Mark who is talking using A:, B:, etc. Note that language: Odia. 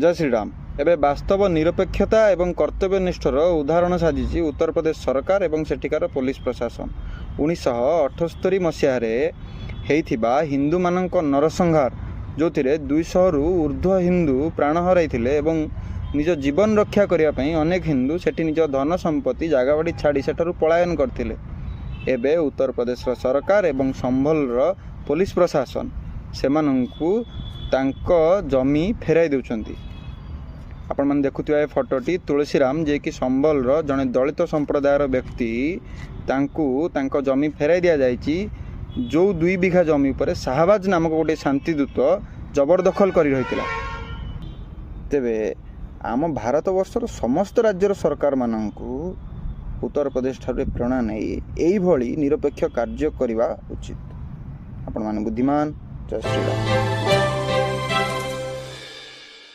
A: ଜୟ ଶ୍ରୀରାମ। ଏବେ ବାସ୍ତବ ନିରପେକ୍ଷତା ଏବଂ କର୍ତ୍ତବ୍ୟନିଷ୍ଠର ଉଦାହରଣ ସାଜିଛି ଉତ୍ତରପ୍ରଦେଶ ସରକାର ଏବଂ ସେଠିକାର ପୋଲିସ ପ୍ରଶାସନ। 1978 ମସିହାରେ ହେଇଥିବା ହିନ୍ଦୁମାନଙ୍କ ନରସଂହାର, ଯେଉଁଥିରେ 200ରୁ ଉର୍ଦ୍ଧ୍ୱ ହିନ୍ଦୁ ପ୍ରାଣ ହରାଇଥିଲେ ଏବଂ ନିଜ ଜୀବନ ରକ୍ଷା କରିବା ପାଇଁ ଅନେକ ହିନ୍ଦୁ ସେଠି ନିଜ ଧନ ସମ୍ପତ୍ତି, ଜାଗାବାଡ଼ି ଛାଡ଼ି ସେଠାରୁ ପଳାୟନ କରିଥିଲେ। ଏବେ ଉତ୍ତରପ୍ରଦେଶର ସରକାର ଏବଂ ସମ୍ଭଲର ପୋଲିସ ପ୍ରଶାସନ ସେମାନଙ୍କୁ ତାଙ୍କ ଜମି ଫେରାଇ ଦେଉଛନ୍ତି। ଆପଣମାନେ ଦେଖୁଥିବା ଏ ଫଟୋଟି ତୁଳସୀରାମ, ଯିଏକି ସମ୍ଭଲର ଜଣେ ଦଳିତ ସମ୍ପ୍ରଦାୟର ବ୍ୟକ୍ତି, ତାଙ୍କୁ ତାଙ୍କ ଜମି ଫେରାଇ ଦିଆଯାଇଛି, ଯେଉଁ 2 ବିଘା ଜମି ଉପରେ ଶାହବାଜ ନାମକ ଗୋଟିଏ ଶାନ୍ତିଦୂତ ଜବରଦଖଲ କରି ରହିଥିଲା। ତେବେ ଆମ ଭାରତବର୍ଷର ସମସ୍ତ ରାଜ୍ୟର ସରକାରମାନଙ୍କୁ ଉତ୍ତରପ୍ରଦେଶ ଠାରୁ ପ୍ରେରଣା ନେଇ ଏଇଭଳି ନିରପେକ୍ଷ କାର୍ଯ୍ୟ କରିବା ଉଚିତ। ଆପଣମାନେ ବୁଦ୍ଧିମାନ। ଜୟ ଶ୍ରୀରାମ।